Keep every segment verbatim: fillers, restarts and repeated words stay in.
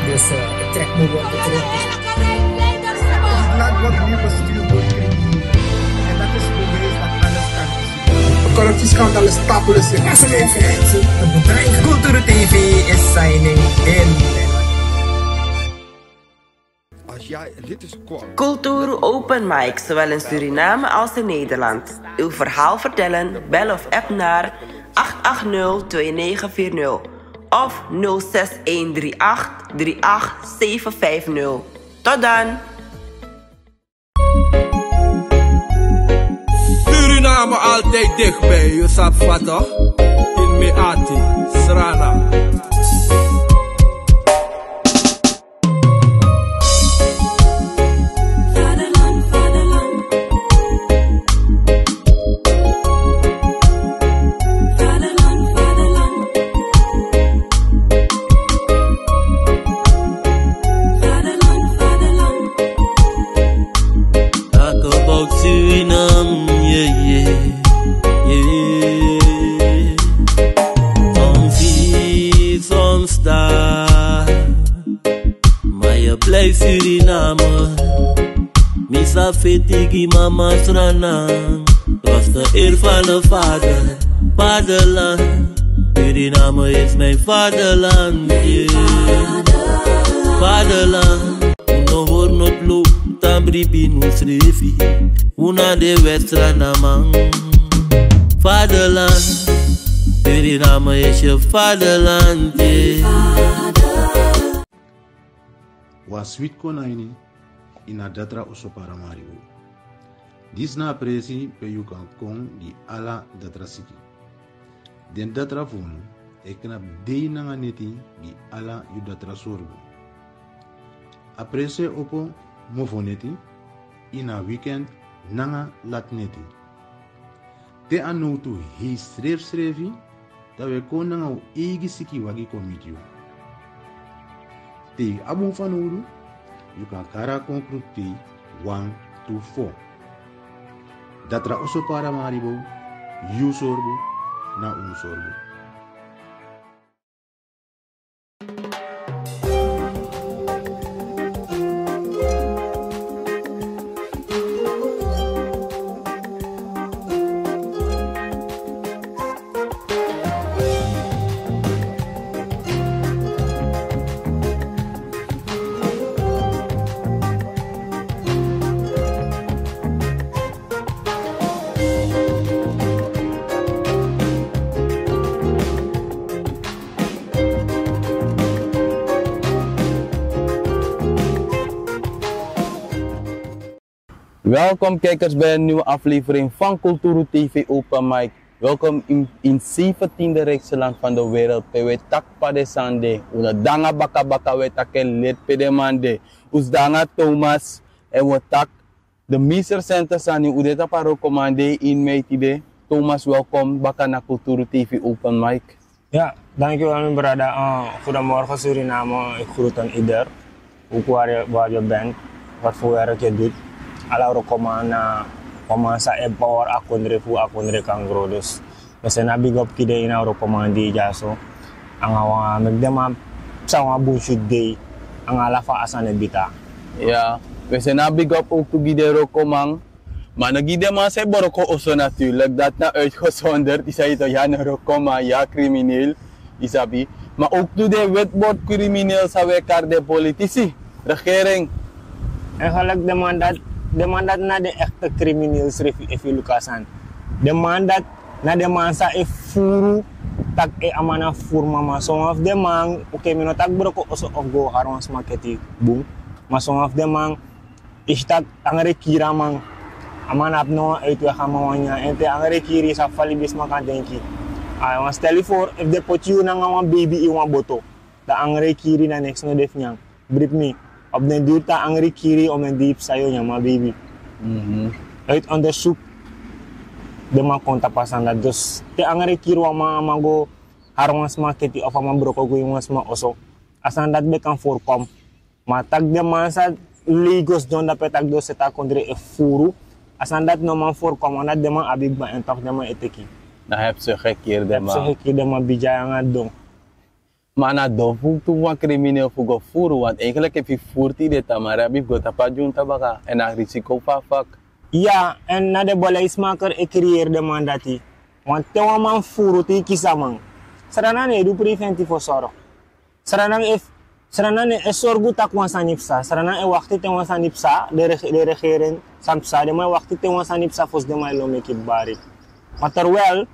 Dus eh, ik trek mijn woorden terug. Laat wat meer bestuur wordt geregeerd. En dat is bewijs dat alles kan. Corruptieschandaal is stapelen. Culturu T V is signing in. Culturu Open Mic, zowel in Suriname als in Nederland. Uw verhaal vertellen? Bel of app naar acht acht nul twee negen vier nul of nul zes een drie acht drie acht zeven vijf nul. Tot dan! Suriname altijd dichtbij, je sabi fa toch? In Meati, Srana. Talk about Suriname, yeah, yeah, yeah. Soms hier, soms daar. Maar je blijft Suriname. Mi sa feti gi mama Sranan. Was de eer van de vader, vaderland. Suriname is mijn vaderland, yeah. Vaderland. Un no hori noti lo, un tan bribi un srefi. Un na de wet Sranaman. Vaderland. Suriname is je vaderland, yeah. Wan switi kon na ini, ini a datra oso Paramaribo. Disi na a presi pe yu kan kon gi ala datra siki. Den datra fu unu e knapu dei nanga neti gi ala yu datra sorgu. A presi e opo mofo neti, ini a weekend nanga lati neti. Te a nowtu hei srefsrefi, dan wi e kon nanga un eigi sikiwagi kon miti yu. Te yu abi un fanowdu, yu kan kari a kon krupu tei wan tu fo. Datra oso Paramaribo, yu sorgu na un sorgu. Welkom kijkers bij een nieuwe aflevering van Culturu T V Open Mic. Welkom in, in zeventiende rijkste land van de wereld. Pe we taki pe den sani de. Un no danga baka baka, we taki en leti pe den man de. Un sidon nanga Thomas en we taki de meest recente sani. Un de tapu a Rokoman, de ini mi tide. Thomas, welkom baka na Culturu T V Open Mic. Ja, dankjewel mijn brada. Eh, goedemorgen Suriname, ik groet een ieder. Ook waar je, waar je bent, wat voor werk je doet. Ala Rokoman, eh, Rokoman sa empower a kondre fu a kondre kan grow. Dus we seni a big up gi den ini a Rokoman dei dyaso. Anga wan, meki den man psa wan bun switi dei. Anga ala fa a sani e bita. Ja, we seni a big up ook tu gi den Rokoman. Ma no gi den man san e broko oso natuurlijk. Dati na uitgezonderd. Yu sabi toch, yu na Rokoman, yu na crimineel. Yu sabi. Ma ook tu den witbordcrimineel san we kari den politici, regering. Eigenlijk den man dati, den man dati na den echte crimineel srefi, efu yu luku a sani. Den man dati na den man san e furu taki, eh, a man na furu mama. Son wan fu den man, oké, mi no taki broko oso of go hari wan sma keti bun. Ma son wan fu den man, yu si taki angre kiri a man. A man no abi no wan uitweg, a man wani nyan. En te angre kiri, yu sabi fa libisma kan denki. A wan, stel yu voor, efu den poti yu nanga wan baby ini wan boto, dan angre kiri, dan neks no de fu nyan. Bribi mi. Op den duur te a angre kiri, omeni dei psa yu o nyan a baby. Mhm. Uit onderzoek, den man kon tapu a sani dati. Dus te angre kiri wan man, a man go hari wan sma keti of a man broko go ini wan sma oso, a sani dati ben kan voorkom. Ma taki den man sa lei go sidon dape taki den o seti a kondre e furu, a sani dati no man voorkom, omdat den man abi kba en toch den man e teki. Dan heb ze gekeerd, den man. Heb ze gekeerd, den man bigin nanga don. Ma na don fu tu wan krimineel fu go furu, want eigenlijk efu yu furu te yu de tamari abi fu go tapu a dyunta baka, èn a risiko fu a fak. Ya, èn na den beleidsmaker e kriyeri den man dati. Want te wan man furu te yu kisi a man, Sranan no e du preventivo sorg. Sranan e, Sranan no e sorgu tak' wan sani psa. Sranan e wakti te wan sani psa, den reg-, den regering san psa, den man e wakti te wan sani psa fosi den man e lon meki bari. Ma terwijl,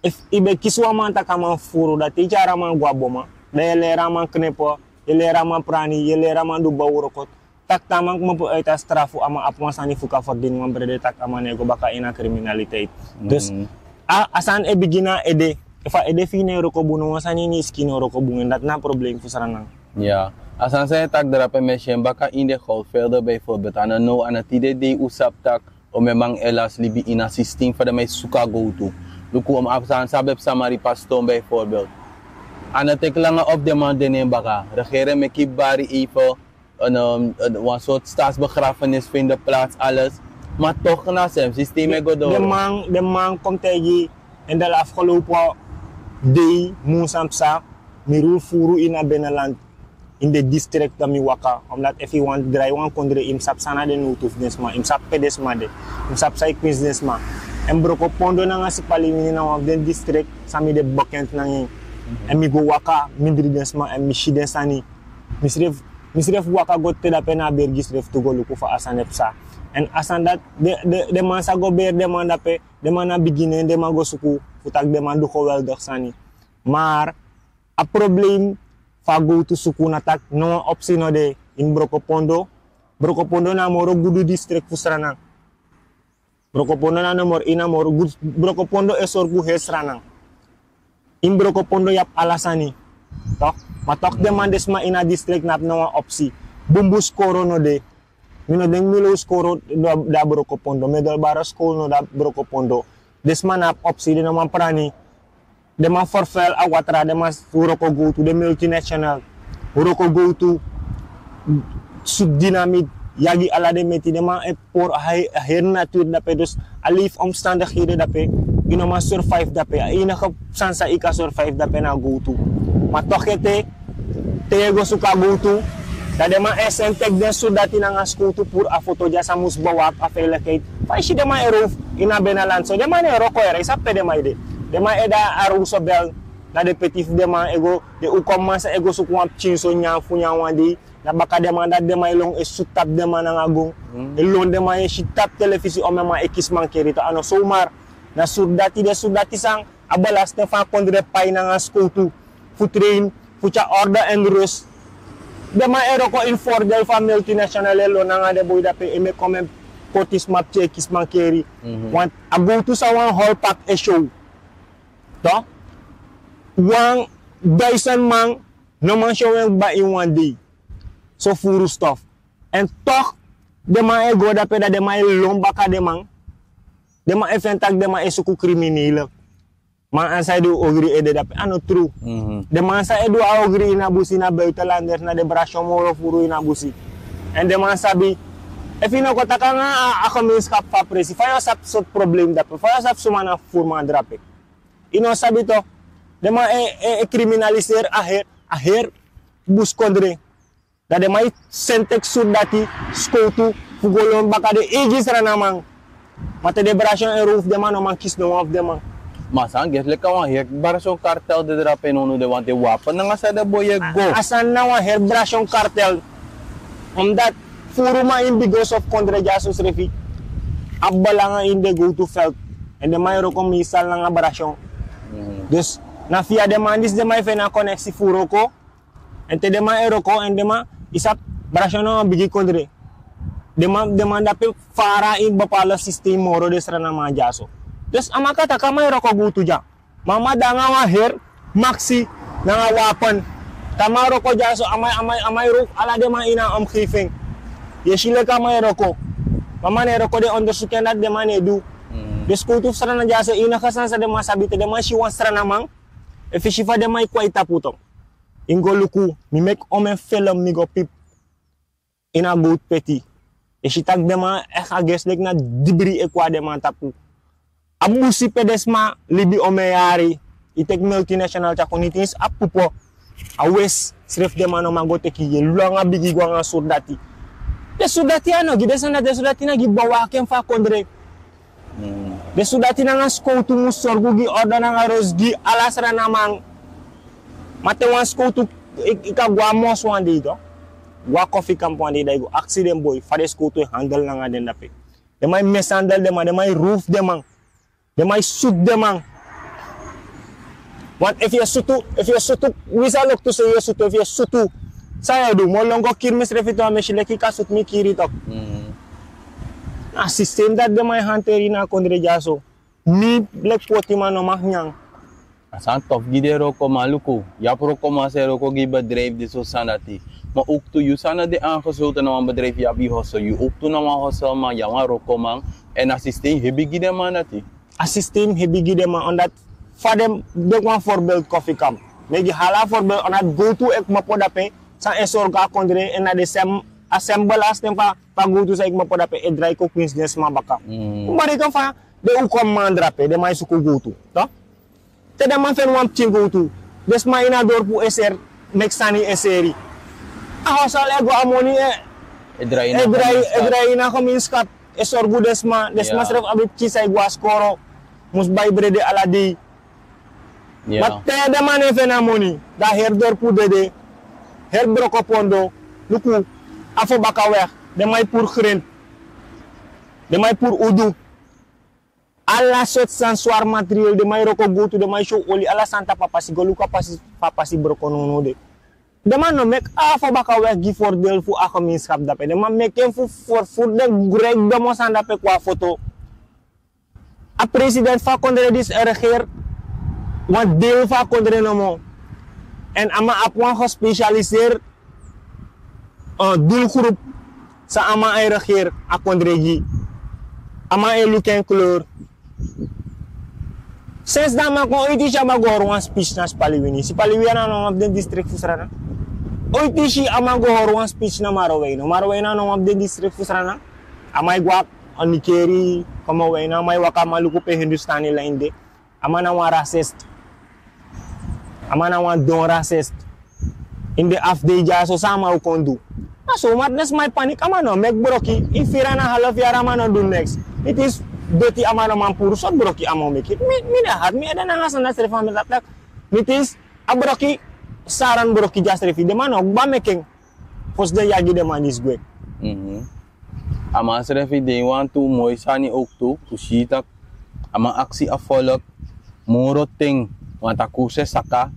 efu yu ben kisi wan man tak' a man furu, dan te yu tyari a man go a boma, dan yu e leri a man knepe, yu e leri a man prani, yu e leri a man du bow wroko, tak' te a man kmopo uit a strafu, a man abi wan sani fu kan ferdini wan brede, tak' a man no e go baka ini a kriminaliteit. Dus, a, a sani e bigin na a ede. Efu a ede fu yu no e wroko bun, no wan sani ini yu skin no e wroko bun, èn dati na a problem fu Sranan. Ya, a sani san yu e taki drape, mi e si en baka ini den goudvelden bijvoorbeeld. A no now, a no tide dei un sabi tak' omeni man e lasi libi ini a systeem fa den man e suku a gowtu. Luku, a sani san ben psa Maripastown bijvoorbeeld. A no teki langa of den man de na en baka. Regering meki bari even een, een, een, wan soort staatsbegrafenis fu in de plaats, alles. Ma toch na same systeem e go doro. Den man, den man kon taigi yu, in de afgelopen dei, mun san psa, mi ruru furu ini a binnenland, in de district dan mi waka. Omdat efu yu wani drai wan kondre, yu mus sabi san na den nowtu fu den sma, yu mus sabi pe den sma de, yu mus sabi san e kwinsi den sma. Èn Brokopondo nanga Sipaliwini na wan fu den district san mi de bekend nanga en. Èn mi go waka mindri den sma, èn mi si den sani. Mi srefi, mi srefi waka go te dape na a bergi srefi tu go luku fa a sani e psa. Èn a sani dati, den, den, den man sa go beri den man dape, den man na bigin en, den man go suku fu taki den man du geweldig sani. Maar a problem fu a gowtu suku na taki no wan opsi no de ini Brokopondo. Brokopondo na a moro gudu district fu Sranan. Brokopondo na a nomoro ini a moro gudu, Brokopondo e sorgu heri Sranan. Ini Brokopondo yu abi ala sani. Toch? Ma toch den man, den sma ini a district no abi no wan opsi. Bunbun skoro no de. Mi no denki mi low skoro de a Brokopondo. Middelbare school no de a Brokopondo. Den sma no abi opsi, den no man prani. Den man ferfel a watra, den man wroko gowtu, den multinational. Wroko gowtu, sutu dynamiet, yagi ala den meti, den man e pori a heri natuur dape. Dus a leefomstandigheden dape, yu no man survive dape. A enige sani san yu kan survive dape na gowtu. Ma toch ete, te yu e go suku a gowtu, dan den man e seni teki den surdati nanga skowtu puru a foto dya san mus bewaki a veiligheid. Fa yu si den man e roof ini a binnenland so, den man no e wroko yere, yu sabi pe den man e de. Den man e de a Roosevelt, na den peti fu den man e go, den ukoman san e go suku wan pikin so nyan fu nyan wan dei, na baka den man dati den man e lon e sutu tapu den man nanga gon. E lon den man, yu e si tapu telefisi omeni man e kisi mankeri, toch a no zomaar. Na surdati, den surdati san a belasting fu a kondre pai nanga skowtu fu train, fu tyari orde en rust. Den man e wroko ini voordeel fu a multinational e lon nanga den boi dape e meki omeni koti sma pikin e kisi mankeri. Want a gowtu san wan hol pak e show, toch, wan duizend man no man show en kba ini wan dei. So furu stof. Èn toch, den man e go dape, dan den man e lon baka den man. Den man e feni taki den man e suku kriminele. Man, a san e du ogri e de dape, a no tru. Den man san e du a ogri ini a busi na buitenlanders, na den brasyon moro furu ini a busi. Èn den man sabi, efu yu no kon taki nanga a, a gemeenschap fu a presi, fa yu o sabi sortu problem dape, fa yu o sabi suma na furman drape. Yu no sabi toch, den man e, e, e kriminaliseri a heri, a heri buskondre. Dan den man e seni teki surdati, skowtu, fu go lon baka den eigi Srananman. Ma te den brasyon e roof den man, no man kisi no wan fu den man. Ma san gesi leki a wan heri brasyon kartel de drape nownow de, want den wapen nanga san den boi e go. A, a sani na wan heri brasyon kartel. Omdat furu man ini bigi oso fu kondre dyaso srefi abi belanga ini den gowtu veld. Èn den man e wroko meestal nanga brasyon. Dus na via den man disi den man e feni a koneksi fu wroko. Èn te den man e wroko, èn den man, yu sabi, brasyon na wan bigi kondre. Den man, den man dape fara ini bepaalde systeem moro den Srananman dyaso. Dus a man kan taki a man e wroko gowtu dya. Ma a man de nanga wan heri maksi nanga wapen. Te a man wroko dyaso, a man, a man, a man e roof ala den man ini a omgeving. Yu e si leki a man e wroko. Ma a man no e wroko, den ondersuku en dati den man no e du. Den skowtu fu Sranan dyaso, enige sani san den man sabi, te den man si wan Srananman, efu yu si fa den man e kon a yu tapu, toch. Yu go luku, mi meki omeni film, mi go pipi ini a gowtu peti. Yu e si taki den man, eh, a gesi leki na dibri e kon a den man tapu. A busi pe den sma libi omeni yari, yu teki multinational tyari kon, niti yu si a pupo. A wes srefi den man no man go teki yu e langa bigi go nanga surdati. Den surdati ya no gi den sani dati, den surdati na gi bon waki en fu a kondre. Den surdati nanga skowtu mus sorgu gi ordo nanga rosi gi ala sranaman. Ma te wan skowtu yu kan go a mos wan dei, go a kofi kampu wan dei, dan yu go aksi den boi fa den skowtu e handel nanga den dape. Den man e mesandel den man, den man e rufu den man. Den man e sutu den man. Want efu yu e sutu, efu yu e sutu wi sa loktu se yu e sutu, efu yu e sutu san yu e du? Mo lon go kiri misrefi tu, a mesi leki yu kan sutu mi kiri tok. Na sistem dati den man e hanteri na a kondre dyaso. Mi leki poti man no maki nyan. A sani tofu gi den wrokoman, luku, yu abi wrokoman san e wroko gi bedrijfi di so sani dati. Ma owktu yu sani no de angesoltu na wan bedrijfi, yu abi yu hosel, yu owktu na wan hoselman, yu na wan wrokoman. Èn a sistem hebi gi den man dati. A sistem hebi gi den man, omdat fa den meki wan voorbeeld kofi kampu. Mi e gi hala voorbeeld, omdat gowtu e kmopo dape, san e sorgu a kondre, èn na den sem a sem belasting fu a gowtu san e kmopo dape e drai kon kwinsi den sma baka. Bari kon fa den ukonman drape, den man e suku gowtu. Te den man feni wan pikin gowtu, den sma ini a dorpu e seri, meki sani e seri. A hosel e go, a moni e drai, e drai ini a gemeenschap, e sorgu den sma, den sma srefi abi pikin san e go na skoro, mus bai brede ala dei. Ma te den man no e feni a moni, dan heri dorpu dede, heri Brokopondo. Luku, Afobakaweg, den man e puru grin, den man e puru udu. Ala sortu sani, swari materiel, den man e wroko gowtu, den man e syow oli, ala sani tapu a pasi. Go luku a pasi, fa a pasi broko nownow de. Den man no meki Afobakaweg gi voordeel fu a gemeenschap dape. Den man meki en fu vervoer den rijkdom sani dape kon na foto. A president fu a kondre disi e regeri wan deel fu a kondre nomo. Èn a man abi wan gespecialiseerd doelgroep san a man e regeri a kondre gi. A man e luku en kleur. Sensi dan a man kon, oiti yu si a man go hori wan speech na Sipaliwini? Sipaliwini a no wan fu den district fu Sranan. Oiti yu si a man go hori wan speech na Marowijne? Marowijne a no wan fu den district fu Sranan. A man e go na Nikeri, Komowina, a man e waka, a man luku pe Hindustani line de. A man na wan racist. A man na wan don racist. Ini den afu dei dyaso san a man o kon du? A so mati den sma e paniki. A man no meki broki. Ini firi en na half yari a man no du neks. Iti si doti a man no man puru. Sortu broki a man o meki? Mi, mi de hati mi ede nanga sani dati srefi, a mi taki. Iti si a broki, Saran broki dyasrefi, den man no kba meki en. Fosi den yagi den man disi gwe. A man srefi de wantu moi sani owktu, un si tak' a man aksi a folk moro ten, want a koersi e saka.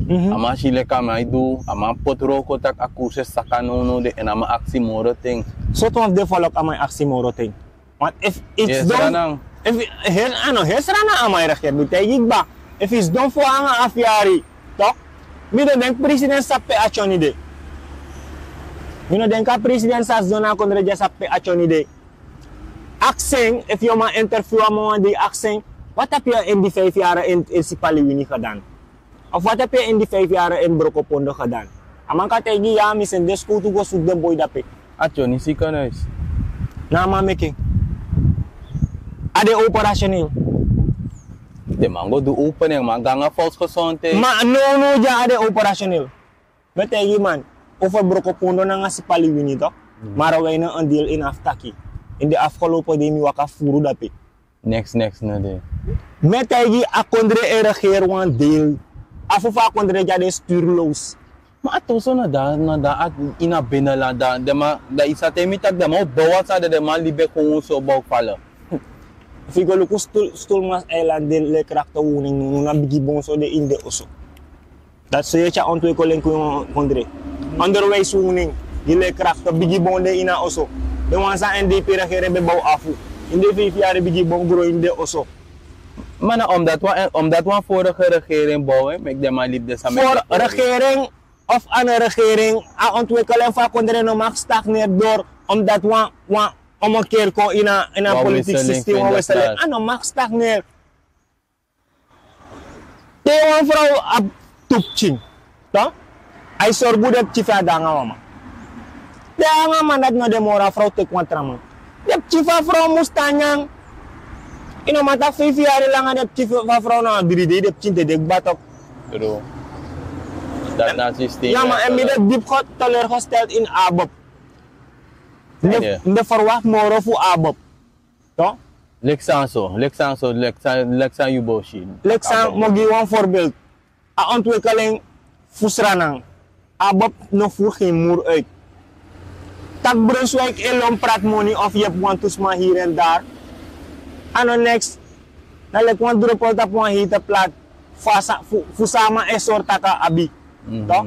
A man si leki a man e du, a man poti wroko tak' a koersi e saka nownow de, èn a man aksi moro ten. Sortu wan fu den folk a man e aksi moro ten? Want efu its don, efu heri, a no heri Sranan a man e regeri, mi taigi yu kba. Efu its don fo nanga afu yari, tok, mi no denki president sa pe a tyoni de. Mi no denki a president sa sidon na a kondre dya sa pe a tyoni de. Aksi en, efu yu man interview a man wan dei, aksi en: wat heb je in die vijf jaren in, in Sipaliwini gedaan? Of wat heb je in die vijf jaren in Brokopondo gedaan? A man kan taigi yu: ya, mi seni den skowtu go sutu den boi dape. A tyoni ziekenhuis. Na a man meki en. A de operationeel. Den man go du opening, man go nanga volksgezondheid. Ma nownow dya a de operationeel. Mi e taigi yu man, over Brokopondo nanga Sipaliwini, tok. Marowijne en deel ini afu taki. Ini den afgelopen dei mi waka furu dape. Neks, neks no de. Mi e taigi yu, a kondre e regeri wan deel. Afu fu a kondre dya de stuurloos. Ma a toso na dan, na dan a, ini a binnenland dan, den man, dan yu sa taigi mi tak' den man o bow wan sani, den man libi e kon so bow fala. Efu yu go luku Stoel-, Stoelmanseiland, den leerkrachten woning, no, no, na bigi bon so de ini den oso. Dati so yu e tyari ontwikkeling kon kondre. Onderwijswoning, gi leerkrachten, bigi bon de ini a oso. Den wan san N D P regering ben bow afu. Ini den vijf yari bigi bon gron ini den oso. Ma na omdat wan, omdat wan vorige regering bow en, meki den man libi de same. Voor regering of andere regering, a ontwikkeling fu a kondre no mag stagneer door omdat wan, wan ommekeer kon ini a, ini a politiek systeem, wan wisseling. A no mag stagneer. Te wan frow abi tu pikin, toch? A e sorgu den pikin fu en, a de nanga wan man. Te a nanga man dati no de moro, a frow teki wan tra man. Den pikin fu a frow mus tan nyan. Yu no man taki feifi yari langa den pikin fu a frow na dri dei den pikin dede kba, toch. True. Dat na systeem. Ya, maar en mi de diep ge-, teleurgesteld in ABOP. Mi de, mi de verwacht moro fu ABOP. Toch? Leki san so, leki san so, leki san, leki san yu bo si. Leki san, mi o gi wan voorbeeld. A ontwikkeling fu Sranan. ABOP no voer geen moer uit. Tak Brunswijk e lon praat money of yu abi wantu sma hier en daar. A no niks. Na leki wan druppel tapu wan hete plaat. Fu a sa-, fu, fu san a man e sori tak' a abi. Mhm. Toch?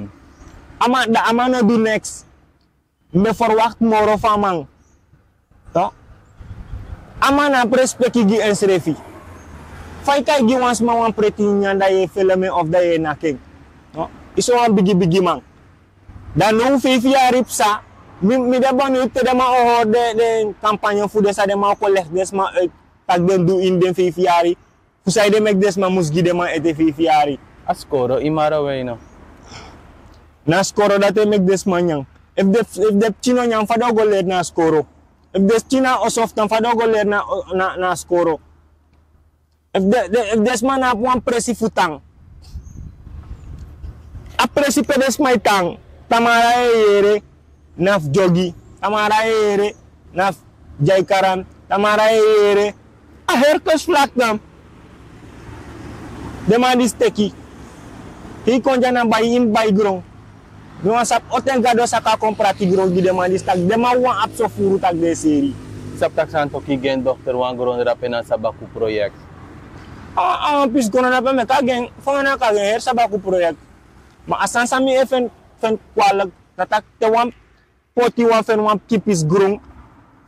A man, dan a man no du niks. Mi e verwacht moro fu a man. Toch? A man no abi respeki gi ensrefi. Fa yu kan gi wan sma wan preti nyanyan dan yu e film en of dan yu e naki en. Toch? Yu so wan bigi bigi man. Dan now feifi yari psa. Mi, mi de benieuwd te den man o hori den, den campagne fu den san den man o kon leg den sma uit. Tak' den du ini den feifi yari. Fu san ede meki den sma mus gi den man ete feifi yari. A skoro, i mara wei no. Na skoro dati e meki den sma nyan. Efu den, efu den pikin no nyan, fa den o go leri na skoro? Efu den pikin na oso fu tan, fa den o go leri na, na, na skoro? Efu den, den, efu den sma no abi wan presi fu tan. A presi pe den sma e tan. Tamara e yere, na fu jogi. Tamara e yere, na fu dyai karan. Tamara e yere. A heri kosvlakte. Den man disi teki. Hei kon dya na bai, ini bai gron. Mi wani sabi on ten Gado saka kon prati gron gi den man disi tak' den man wani abi so furu tak' den e seri. Sabi tak' san toki gi en dokter wan gron drape na Sabaku project. A, a wan pisi gron drape mi e kon gi en, fa mi e kon gi en heri Sabaku project. Ma a sani san mi e feni, feni kwalijk, na tak' te wan poti wan feni wan pikin pisi gron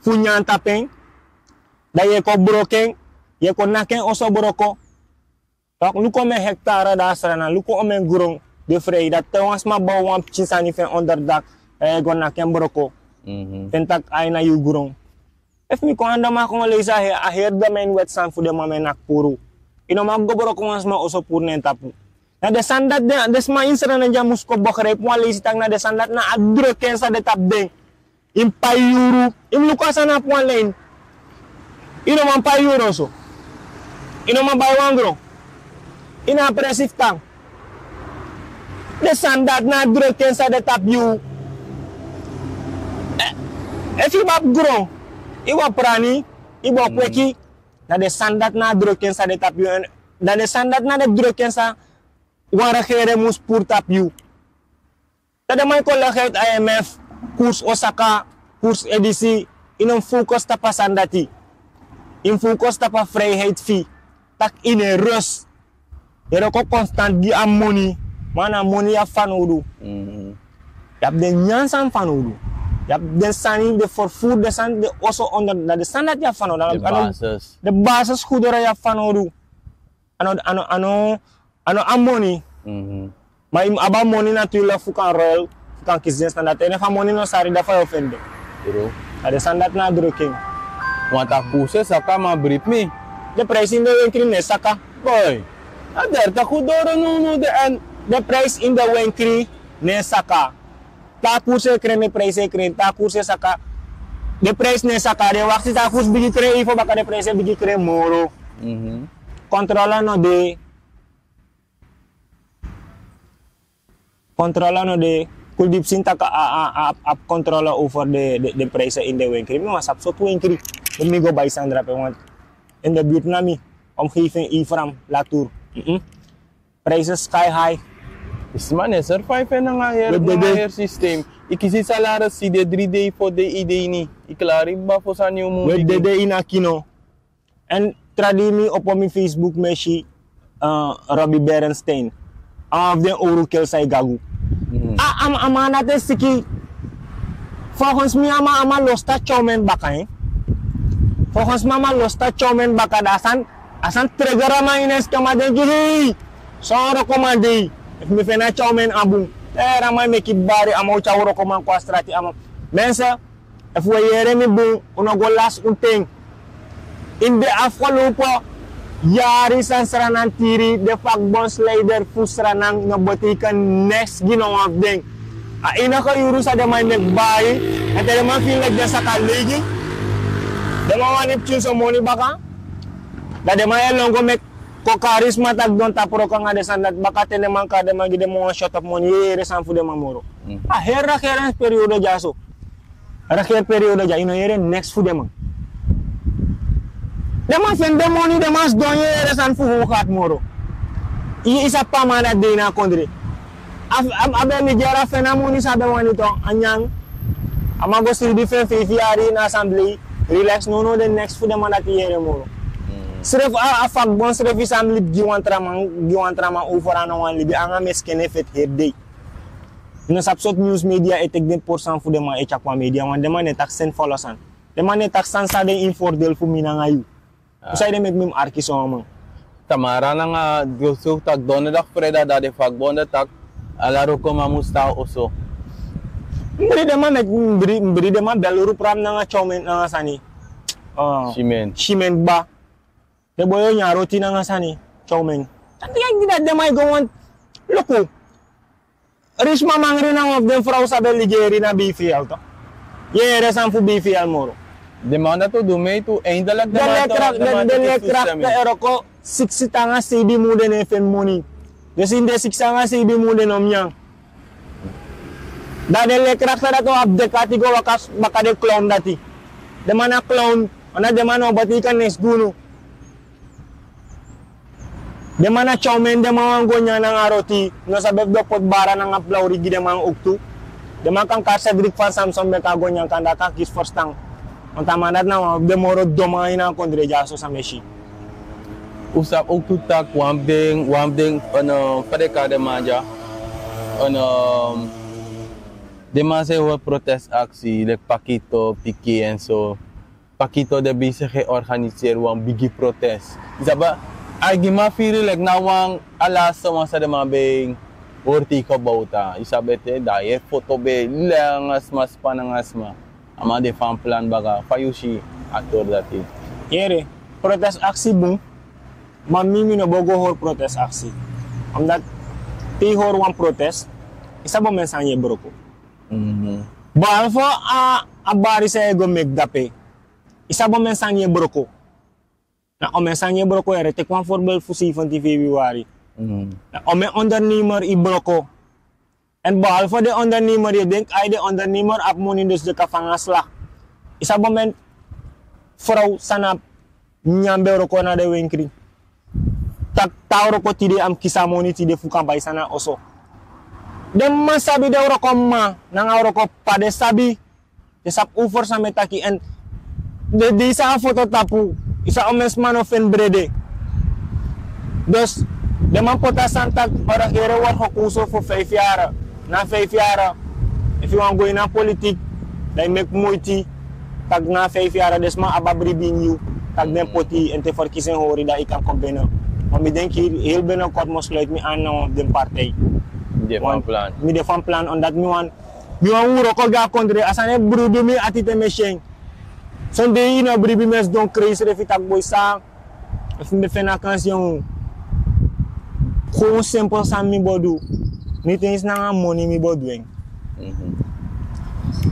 fu nyan tapu en, dan yu e kon broko en, yu e kon naki en oso broko. Toch, luku omeni hektare dan a Sranan, luku omeni gron de frei, dati te wan sma bow wan pikin sani fu en onderdak, dan yu e go naki en broko. Mhm. Fu en taki a ini yu gron. Efu mi kon anda, mi kon leisi a he-, a heri domein wet sani fu den man mi e naki puru. Yu no man go broko wan sma oso puru na en tapu. Na den sani dati den, den sma ini Sranan dya mus kon begrijp wan leisi tak' na den sani dati na a drukken san de tapu den. Yu mus pai yuru, yu mus luku a sani na wan line. Yu no man pai yuru oso. Yu no man bai wan gron. Yu no abi presi fu tan. Den sani dati na a drukken san de tapu yu. Eh, efu yu bo abi gron, yu bo prani, yu bo kweki, na den sani dati na a drukken san de tapu yu. En dan den sani dati na den drukken san wan regering mus puru tapu yu. Dan den man e kon legi uit I M F, koers o saka, koers e disi, yu no mus focus tapu a sani dati. Yu mus focus tapu a vrijheid fu yu. Tak' yu no e rust. Yu e wroko constant gi a moni, ma na moni yu abi fanowdu. Mhm. Yu abi den nyan sani fanowdu. Yu abi den sani, den vervoer, den sani, den oso onder, na den sani dati yu abi fanowdu. Den basis. Den basisgoederen yu abi fanowdu. A no, a no, a no, a no a moni. Mhm. Ma yu mus abi a moni natuurlijk fu kan ruil, fu kan kisi den sani dati. En efu a moni no sari, dan fa yu o feni den? True. A den sani dati na a drukken. Want a koers e saka, man, bribi mi. Den prijs ini den wenkri no e saka. Boy. A dertig goed doro now, now de en. Den prijs ini den wenkri no e saka. Te a koers e kren, den prijs e kren. Te a koers e saka, den prijs no e saka. Den wakti te a koers bigin kren, efu baka den prijs e bigin kren moro. Mhm. Controle no de. Controle no de. Kulturdiepsin taki a, a, a, a abi controle over den, den, den prijs ini den wenkri. Mi wani sabi sortu wenkri. Fu mi go bai sani drape, want in de buurt na mi, omgeving, Ephraim, Latour. Mhm. Prijzen sky high. Yu sma no e survive nanga a heri, nanga a heri systeem. Yu kisi salaris, yu de dri dei, fo dei, yu de ini. Yu klari kba fosi a nyun mun. Wi dede ini a kino. En tra dei mi opo mi Facebook, mi e si, eh, Robbie Berenstein. A wan fu den owru kel san e gagu. Hmm. A, a, a man dati e siki. Volgens mi a man, a man losta tyawmen baka, hè. Volgens mi a man losta tyawmen baka, dan a sani, a sani trigger a man ini en skin, a man denki, hei, son wrokoman dei. Efu mi feni a tyawmen a bun. Te a man e meki bari, a man o tyari wrokoman kon a strati, a man. Mensen, efu un e yere mi bun, un no go lasi un ten. Ini den afgelopen yari san Sranan tiri, den vakbondsleider fu Sranan no betekent niks gi no wan fu den. A enige yuru san den man e meki bari, èn te den man firi leki den saka leigi, den man wani pikin son moni baka, dan den man e lon go meki Kon kari sma taki don tapu wroko nanga den sani dati, bakaten den man kari den man gi den man wan shot of moni, yu e yere sani fu den man moro. A heri regeringsperiode dyaso. Regeringsperiode dya, yu no yere neks fu den man. Den man feni den moni, den man sidon, yu e yere sani fu hun gati moro. Yu sabi pe a man dati de ini a kondre. A ben ligeri, a feni a moni san a ben wani, a nyan. A man go sribi fu en feifi yari na assemblee. Relax, no no, den neks fu den man dati yu e yere moro. Srefi a vakbon srefi san mus libi gi wan tra man, gi wan tra man over a no wan libi, anga meskene feti heri dei. Yu no sabi sortu news media e teki den pori sani fu den man e tyari kon a media, want den man no e taki sani fu ala sani. Den man no e taki sani san de ini vordeel fu mi nanga yu. San ede meki mi mus arki so wan man. Tamara nanga, dus taki donderdag, vrijdag, dan den vakbonden taki ala wrokoman mus tan na oso. Mi bri den man, meki mi bri, mi bri den man, bel Roep Rap nanga Chow Man nanga sani. Shimen. Shimen kba. Den boi o nyan roti nanga sani, Chow Man. Dati ya gi dati den man e go wan luku. Rich man mangri nanga wan fu den frow san ben ligeri na B V L, toch. Yu e yere sani fu B V L moro. Den man dati o du mee tu, eindelijk den man e teki toestemming. Den leerkrachten e wroko siksi te nanga seibi mun, den no e feni moni. Dus ini den siksi te nanga seibi mun den no mus nyan. Dan den leerkrachten dati o abi dek'ati go waka baka den clown dati. Den man na clown, omdat den man no o betekenen neks gi unu. Den man na Chow Man, den man wani go nyan nanga roti, no sabi efu den o poti bara nanga plawri gi den man ook tu. Den man kan kari Cedric van Samson meki a go nyan, kande a kan kisi ferstan. Want a man dati na wan fu den moro don man ini a kondre dyaso san mi e si. Un sabi ook tu taki wan fu den, wan fu den, en, eh, fa den e kari den man dya, en, eh, den man san e hori protestaksi, leki Pakito, Piki en so. Pakito de bezig e organiseri wan bigi protest. Yu sabi, a gi man firi leki na wan a laatste wan san den man ben hori tegen Bouta. Yu sabi ete, dan yu e foto ben e lei nanga sma, span nanga sma. A man de fan plan baka, fa yu si a tori dati? Yere, protestaksi bun, ma mi, mi no bo go hori protestaksi. Omdat te yu hori wan protest, yu sabi omeni sani yu e broko. Behalve a, a bari san yu e go meki dape. Yu sabi omeni sani yu e broko. Na omeni sani yu e broko, yere, teki wan voorbeeld fu zeventien februari. Na omeni ondernemer yu broko. En behalve den ondernemer, yu e denki ai den ondernemer abi moni, dus den kan fanga slag. Yu sabi omeni frow san na nyan ben wroko na den wenkri. Taki te a wroko tide a mus kisi a moni tide fu kan bai sani na oso. Den man sabi, den wroko mama nanga wroko p'pa, den sabi. Den sabi over san mi e taki, en den, den dei san a foto tapu, yu sabi omeni sma no feni brede. Dus den man poti a sani taki, o regering word gekozen voor vijf jaar. Na vijf jaar, efu yu wani go ini a politiek, dan yu meki moiti taki na vijf jaar den sma abi a bribi ini yu, taki den poti yu, en te verkiezing hori dan yu kan kon binnen. Ma mi denki heri, heel binnenkort mi o sluit mi aan na wan fu den partij. Mi de van plan. Mi de van plan, omdat mi wani, mi wani wroko gi a kondre. A sani e brudu mi ati te mi e si en. Son dei yu no bribi, mi e sidon krijsrefi taki boi san. Efu mi ben feni a kansi, yon, kon simpel san mi bo du. Niti ens nanga moni mi bo du en.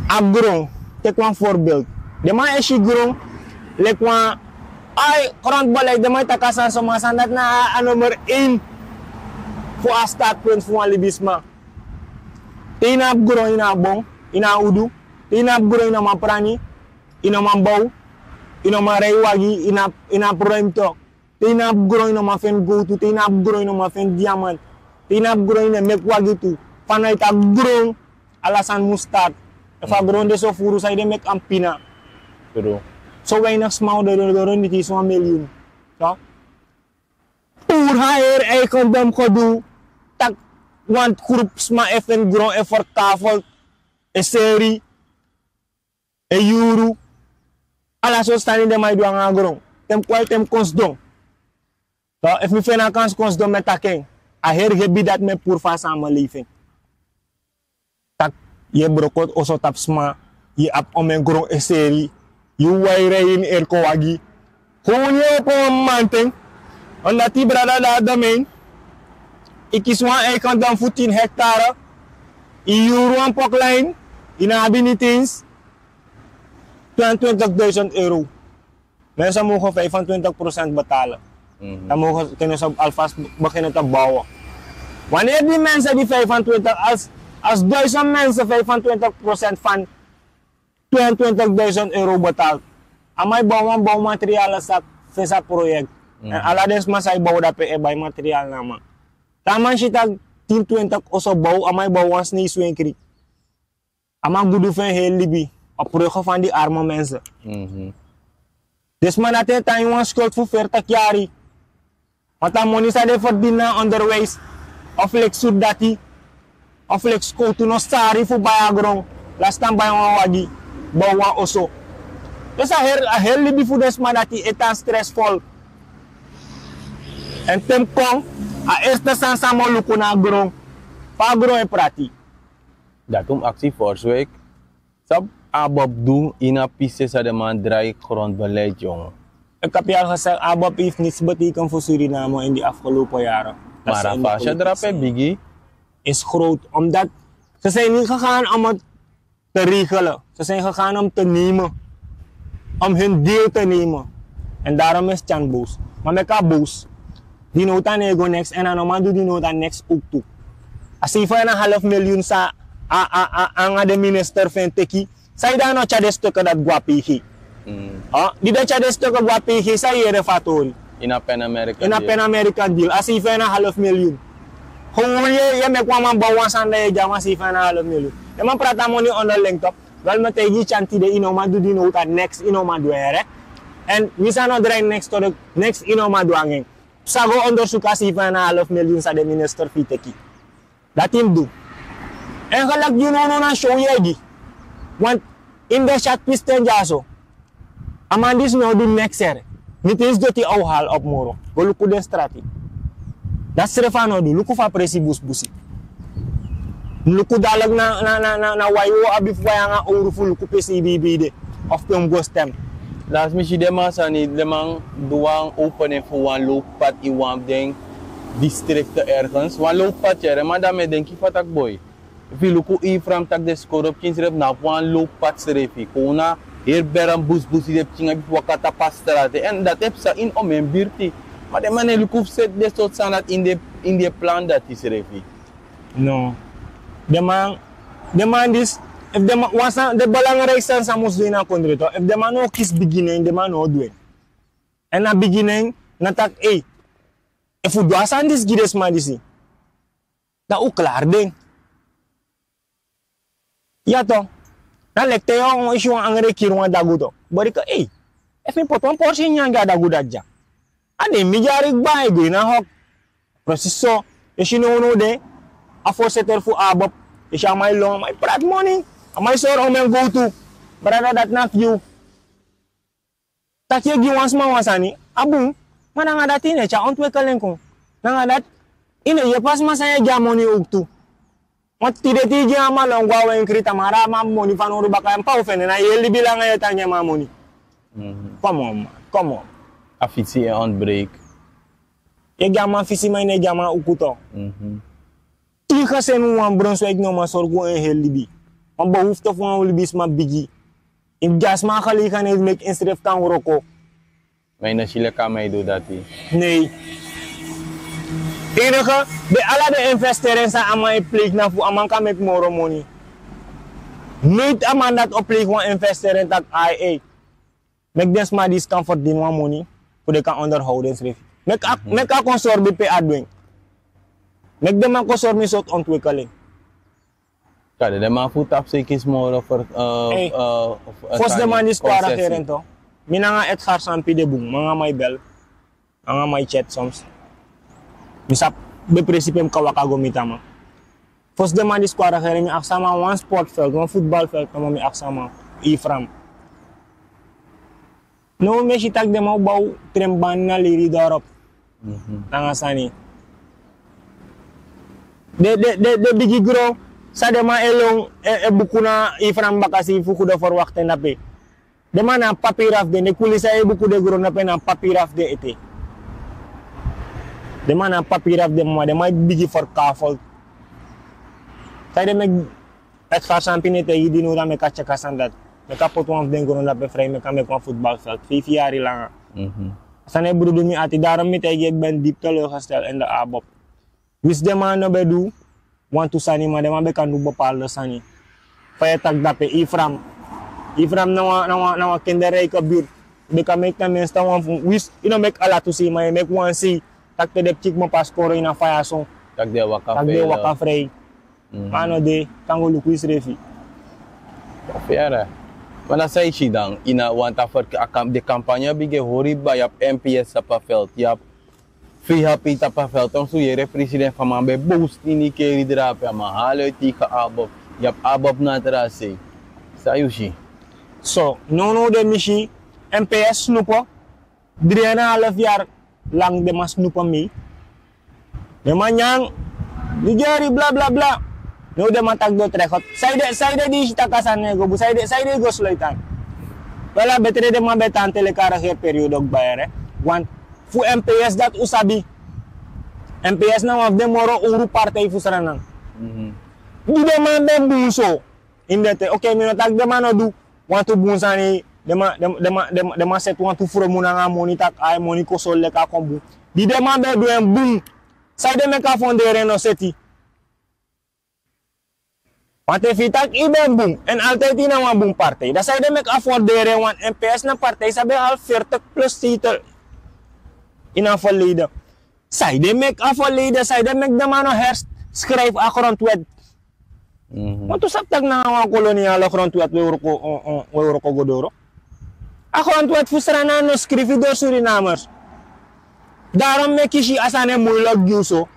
A gron, teki wan voorbeeld. Den man e si gron leki wan, ai, grondbeleid, den man e taki a sani so, ma a sani dati na a nummer één fu a startpunt fu wan libisma. Te yu no abi gron, yu no abi bon, yu no abi udu. Te yu no abi gron, yu no man prani, yu no man bow, yu no man rij wagi, yu no abi, yu no abi ruimte. Te yu no abi gron, yu no man feni gowtu, te yu no abi gron, yu no man feni diamant. Te yu no abi gron, yu no e meki wagi tu. Vanuit a gron ala sani mus start. Efu a gron de so furu, san ede meki a mus pina? So weinig sma o doro, doro niti wan miljoen. So? Pur hire eigendom gedoe. Taki wan groep sma e feni gron, e verkavel, e seri, e yuru. Ala sortu sani den man e du nanga gron. Te mi kwai, te mi kon sidon. So, efu mi feni a kansi kon sidon, mi e taki en. A heri hebi dati mi e puru fu a samenleving. Taki yu e broko oso tapu sma, yu abi omeni gron e seri, yu wai rij ini erko wagi. Kon yu opo wan mamanten, omdat yu brada de a domein, yu kisi wan eigendom fu tin hectare, yu yuru wan pokline, yu no abi niti ens, tweeëntwintigduizend euro. Mensen mogen vijfentwintig procent betalen. Dan mogen kunnen ze alvast beginnen te bouwen. Wanneer die mensen, die vijfentwintig, als, als duizend mensen vijfentwintig procent van tweeëntwintigduizend euro betaalt, a man e bouw wan bouwmateriaal, a sak visa project. En ala den sma san e bouw dape e bai materiaal na a man. Te a man si tak' tin twintig oso bouw, a man e bouw wan sneeswenkri. A man gudu fu en heri libi op ruggen van die arme mensen. Den sma dati e tan ini wan schuld fu veertig yari. Want a moni san den verdien na onderwijs, of leki surdati, of leki skowtu no sari fu bai a gron, lasi tan bai wan wagi, bouw wan oso. Dus a heri, a heri libi fu den sma dati e tan stressvol. En te mi kon, a eerste sani san mi o luku na a gron. Fa a gron e prati. Dati un aksi vorige week. Sabi, ABOP du ini a piste san den man drai grondbeleid, jongen. Ik heb je al gezegd, ABOP heeft niets betekend voor Suriname in die afgelopen jaren. Maar a fasi a drape bigi is groot, omdat ze zijn niet gegaan om het te regelen. Ze zijn gegaan om te nemen. Om hun deel te nemen. En daarom is Tjan boos. Maar meki a boos. Die nota no e go niks en a no man du die nota niks ook toe. A zeven en een half miljoen san a, a, a, anga den minister fu en teki. San yu dan no tyari den stukken dati go na P G. Di den tyari den stukken go na P G, san yu yere fu a tori? Ini a Pan American deal. A zeven en een half miljoen. Gewoon yu e, yu e meki wan man bouw wan sani dan yu e gi a man zeven en een half miljoen. Den man prati a moni onderling toch. Wel, mi e taigi yu Tjan tide, yu no man du die nota niks, yu no man du en, yere. En wi san no drai niks, toch, niks yu no man du anga en. San go onderzoek a zeven en een half miljoen san den minister fu yu teki. Dati yu mus du. En gelijk yu no, no na show yu e gi. Want in den syatu pisten dyaso, a man disi no o du niks, yere. Niet eens doti a o hali op moro. Go luku den strati. Dati srefi a no o du. Luku fa a presi busbusi. Luku dadilik na, na, na, na, na wai wi o abi fu wai anga owru fu luku pe C B B de. Of pe un mus go stem. Lasi mi si den man sani, den man du wan opening fu wan lowpad ini wan fu den distrikten ergens. Wan lowpad, yere, ma dan mi e denki fa taki boi. Efu yu luku Ephraim taki den skoro pikin srefi na wan lowpad srefi. Kon na heri berm busbusi, den pikin abi fu waka tapu a strati. En dati e psa ini omeni birti. Ma den man no e luku fu seti den sortu sani dati ini den, ini den plan dati srefi. No. Den man, den man disi, efu den man, wan sani, den belangrijk sani san mus du ini a kondre toch. Efu den man no o kisi bigi nen, den man no o du en. En na bigi nen, na taki, ei, efu un du a sani disi gi den sma disi, dan un klari den. Ya toch. Dan leki te yu o si wan angre kiri wan dagu toch. Bori kon, ei, efu mi poti wan porsi nyanyan gi a dagu dati dya. A no e mi dyari kba, e go ini a hok. Precies so. Yu si nownow de, a voorzitter fu ABOP, yu si a man e lon, a man e prati moni, a man e sori omeni gowtu. Brada, dati na fu yu. Taki yu e gi wan sma wan sani, a bun, ma nanga dati yu no e tyari ontwikkeling kon. Nanga dati, yu no e yepi a sma san yu e gi a moni ook tu. Want tide te yu gi a man lon go a wenkri, tamara a man abi moni fanowdu baka, en pe a o fende, na yu heri libi langa yu e tan gi a man moni. Come on, man, come on. A fitsi e ontbreek. Yu e gi a man fitsi, ma yu no e gi a man uku toch. Yu e gi a sani wan Brunswijk, no man sorgu en heri libi. Wan behoefte fu wan libisma bigi. Yu mus gi a sma gelegenheid meki ensrefi kan wroko. Ma yu no si leki a man e du dati. Nee. Enige, den ala den investering san a man e pleeg na fu a man kan meki moro moni. Nooit a man dati o pleeg wan investering taki ai, ei, meki den sma disi kan verdien wan moni, fu den kan onderhoud ensrefi. Meki a, meki a kon sorbi pe a du en. Meki den man kon sorbi sortu ontwikkeling. Kande den man fu tapu sei kisi moro fu, eh, eh, fosi den man disi kon a regering toch. Mi nanga Edgar Sampi de bun, mi nanga a man e bel. Nanga a man e chat soms. Mi sabi pe presi pe mi kan waka go miti a man. Fosi den man disi kon a regering, mi aksi a man wan sportveld, wan voetbalveld, nomo mi aksi a man, Ephraim. No, mi e si taki den man o bow tren bani na Liri dorp. Nanga sani. Den, den, den, den bigi gron san den man e lon, e, e buku na Ephraim bakasi fu goede verwachting dape. Den man na papira fu den, den kuli san e buku den gron dape na papira fu den ete. Den man na papira fu den, ma den man e bigi verkaveld. San ede meki Edgar Sampi no e taigi yu di no dan meki a tyeki a sani dati. Meki a poti wan fu den gron dape vrij, meki a meki wan voetbalveld. Feifi yari langa. Mhm. Sani e brudu mi ati, daarom mi taigi yu, ik ben diep teleurgesteld in de ABOP. Wisi den man no ben du wantu sani, ma den man ben kan du bepaalde sani. Fa yu e taki dape, Ifram. Ifram na wan, na wan, na wan kinderrijke buurt. Ben kan meki ten minste wan fu, wisi yu no meki ala tu sei, ma yu meki wan sei. Taki te den pikin kmopo a skoro ini a faya so. Taki den e waka vrij. Ma a no de, kan go luku yusrefi. Fere. Ma na san yu si dan, ini a wan tapu fu a kam-, den kampanye bigin hori kba, yu abi M P S tapu a veld, yu abi V H P tapu a veld, onsu yere president fu a man ben bow skin keri drape, a man hali uit tegen ABOP, yu abi ABOP na a tra sei. San yu si? So, nownow de mi si M P S snupu, dri en a half yari lang den man snupu mi. Den man nyan, ligeri, bla, bla, bla. Now den man taki den o trek. Saide, saide di yu si taki a sani no e go bun, saide, saide yu go sluit an. Wel, a betre den man ben tan te leki a regeerperiode kba yere. Want fu M P S dati un sabi. M P S na wan fu den moro owru partij fu Sranan. Di den man ben bun so. Ini den ten, oké, mi no taki den man no du wantu bun sani, den man, den, den man, den man, den man seti wantu fromu nanga a moni taki a moni kon soli leki a kon bun. Di den man ben du en bun, saide meki a fonderen no seti? Want efu yu taki yu ben bun, en altijd yu na wan bun partij, dan saide meki a fonderen, want M P S na partij san ben hali veertig plus zetel ini a verleden. Saide meki a verleden, saide meki den man no herschrijf a grondwet. Want un sabi taki na wan koloniale grondwet we wroko, we wroko go doro. A grondwet fu Sranan no skrifi door Surinamers. Daarom meki yu si a sani e moeilijk gi un so.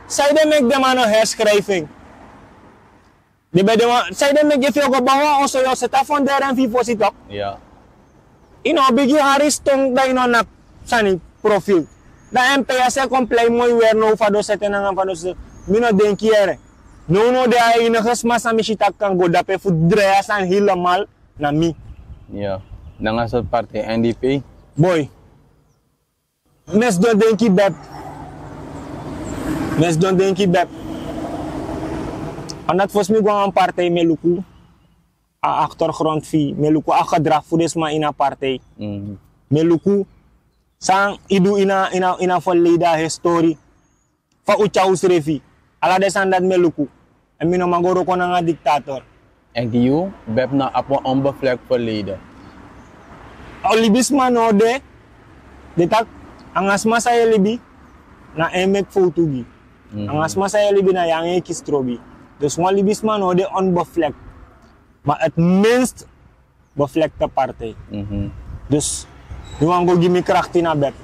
Saide meki den man no herschrijf en? Den ben de wan, saide meki efu yu o go bai wan oso yu o seti a fonderen fu yu fosi tok. Yu no bigin hari ston dan yu no naki sani profiel. Dan M P S e kon plei moi weri now fa den o seti en nanga fa den o seti en. Mi no denki yere. Nownow de a enige sma san mi si taki kan go dape fu drai a sani helemaal na mi. Nanga sortu partij, N D P? Boi. Mi e sidon denki bep. Mi e sidon denki bep. Omdat fosi mi go na wan partij mi e luku a achtergrond fu yu, mi e luku a gedrag fu den sma ini a partij. Mi e luku san yu du ini a, ini a, ini a verleden, a historie. Fa un tyari unsrefi. Ala den sani dati mi e luku. Èn mi no man go wroko nanga diktator. Èn gi yu, bep na abi wan onbevlekt verleden. A libisma no de, den taki, anga sma san yu e libi, na en meki fowtu gi. Anga sma san yu e libi na yu anga en kisi trobi. Dus wan libisma no de onbevlekt. Maar het minst bevlekte partij. Dus mi wani go gi mi krakti na bep.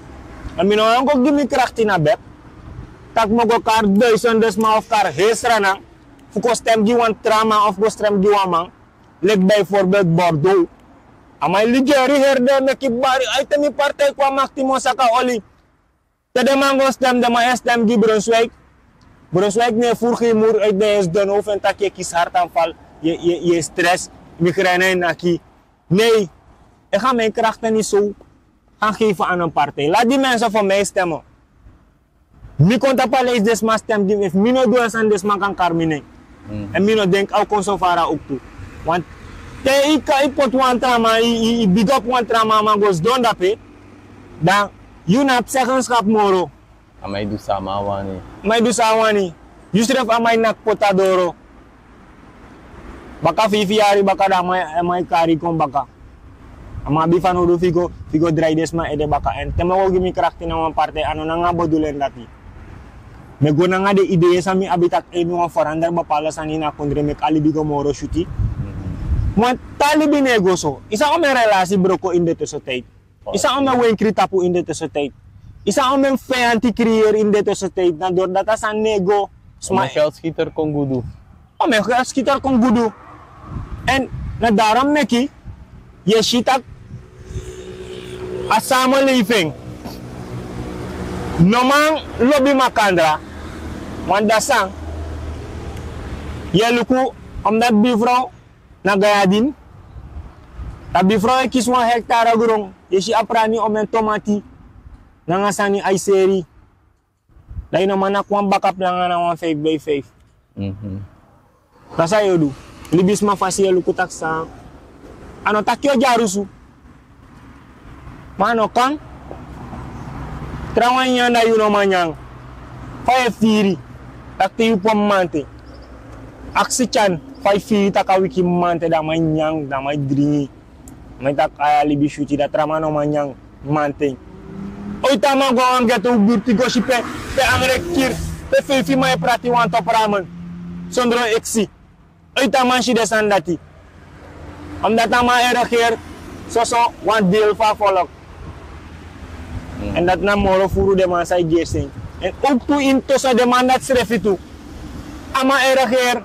Èn mi no wani go gi mi krakti na bep, tak' mi o go kari duisende sma of kari heri Sranan fu kon stem gi wan tra man of go stem gi wan man. Leki bijvoorbeeld Bordeaux. A man e ligeri heri de, meki bari, a ete mi partij kon a makti, mi o saka oli. Te den man go stem, den man e stem gi Brunswijk. Brunswijk no e furu gi yu moer uit, den e sidon now fu en taki yu e kisi hartaanval, yu e, yu e, yu e stress, migraine e naki. Nee, ik ga mijn krachten niet zo gaan geven aan een partij. Laat die mensen voor mij stemmen. Mi kon tapu a lijst, den sma stem gi mi, efu mi no du wan sani den sma kan kari mi nen. Èn mi no denki a o kon so fara ook tu. Want te yu kan, yu poti wan tra man, yu, yu, yu big up wan tra man, a man go sidon dape, dan yu no abi zeggenschap moro. A man e du san a man wani. A man e du san a wani. Yusrefi a man e naki poti a doro. Baka feifi yari baka, dan a man, a man e kari yu kon baka. A man abi fanowdu fu yu go, fu yu go drai den sma ede baka. Èn te mi o go gi mi krakti na wan partij, a no nanga a bedoeling dati. Mi e go nanga den idee san mi abi, tak' ei, mi wani verander bepaalde sani ini a kondre, meki a libi go moro switi. Want te a libi no e go so, yu sa, omeni relasi broko ini den tussentijd. Yu sa, omeni wenkri tapu ini den tussentijd. Yu sa, omeni feyanti creëer ini den tussentijd. Na dori dati a sani no e go. Sma, omeni geldschieter kon gudu. Omeni geldschieter kon gudu. Èn na daarom meki yu e si tak' a samenleving no man lobi makandra. Want dati san yu e luku, omdat buurvrouw na Gayadin, dan buurvrouw e kisi wan hectare gron, yu e si a prani omeni tomati nanga sani, a e seri. Dan yu no man naki wan baka planga na wan vijf bij vijf. Dan san yu o du? Libisma fasi yu e luku tak' san. A no taki yu o dyarusu. Ma a no kan. Trawan nyan dan yu no man nyan. Fa yu e firi? Taki te yu pon mamanten. Aksi tyan fa yu firi taki a wiki mamanten dan a man e nyan, dan a man e dringi. A man e taki ai a libi switi, dan trawan no man nyan mamanten. Oiti a man go a wan geto, u birti go si pe, pe angre kiri, pe feifi man e prati wan topu ramen sondro eksi. Oiti a man si den sani dati. Omdat a man e regeri soso wan deel fu a volk. Èn dati na moro furu den man san e gersi en. Èn ook tu ini tusu den man dati srefi tu. A man e regeri